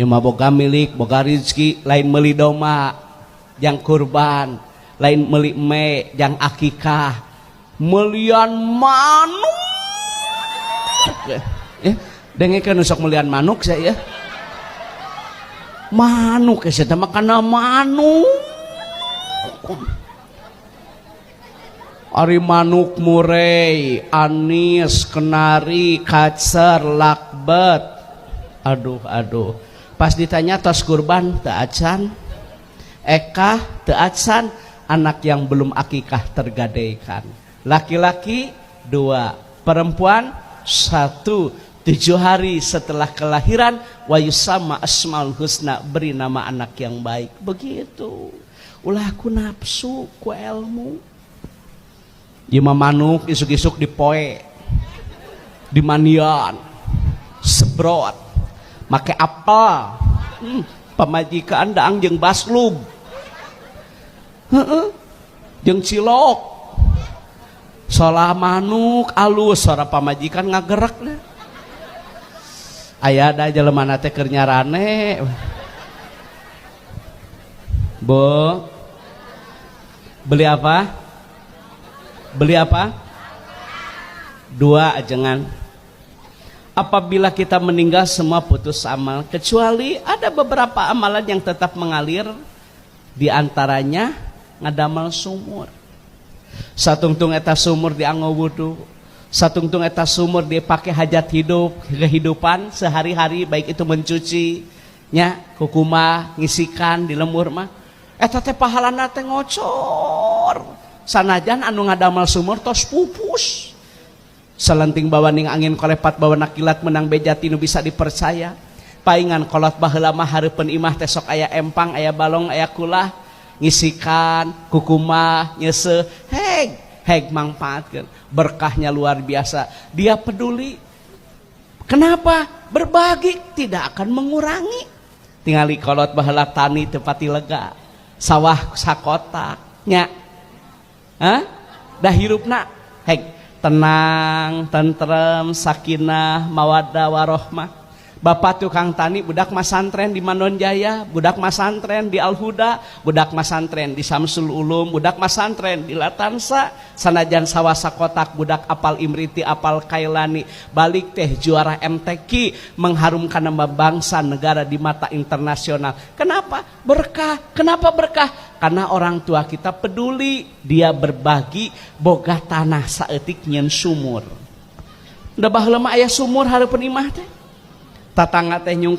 Ieu mah boga milik, boga rezeki, lain meuli domba jang kurban, lain meuli me jang akikah, melian manuk. Ya, dengekeun sok melian manuk saya ya. Manuk ya, saya mah kana manuk. Ari manuk murai, anis, kenari, kacer, lakbet. Aduh, aduh. Pas ditanya tos kurban teu acan, eka teu acan, anak yang belum akikah tergadaikan. Laki-laki 2, perempuan 1. 7 hari setelah kelahiran wa yusama asmaul husna, beri nama anak yang baik. Begitu. Ulah ku nafsu, ku ilmu. Ieu mah manuk isuk-isuk dipoe, dimandian, sebrot, make apel, pamajikan daang jeung baslub, heeh, jeung cilok, solah manuk alus, suara pamajikan ngagerak deh. Aya da jelema teh keur nyarane. Bu, beli apa? Beli apa? 2 ajengan. Apabila kita meninggal semua putus amal, kecuali ada beberapa amalan yang tetap mengalir, di antaranya ngadamal sumur. Satungtung eta sumur dianggo wudu, satungtung eta sumur dipakai hajat hidup, kehidupan sehari-hari, baik itu mencuci nya, kukumah, ngisikan di lembur mah. Eta teh pahalana teh ngocor. Sanajan anu ngadamal sumur tos pupus. Selenting bawaning angin kolepat bawa nakilat menang beja tinu bisa dipercaya. Paingan kolot baheula mah hareupeun imah teh sok aya empang, aya balong, aya kulah, ngisikan, kukumah, nyeuseuh, heg, heg mangpaatkeun. Berkahnya luar biasa. Dia peduli. Kenapa? Berbagi tidak akan mengurangi. Tingali kolot baheula tani teu pati lega. Sawah sakotak nya. Hah? Dah hirupna heg tenang, tentrem, sakinah, mawaddah warohmah. Bapak tukang tani, budak masantren di Mandon Jaya, budak masantren di Al-Huda, budak masantren di Samsul Ulum, budak masantren di Latansa, sanajan sawah sakotak, budak apal Imriti, apal Kailani, balik teh juara MTQ, mengharumkan nama bangsa negara di mata internasional. Kenapa? Berkah. Kenapa berkah? Karena orang tua kita peduli, dia berbagi boga tanah saeutik nyeun sumur. Da baheula mah aya sumur hareupeun imah teh. Tatangga teh nyungkeun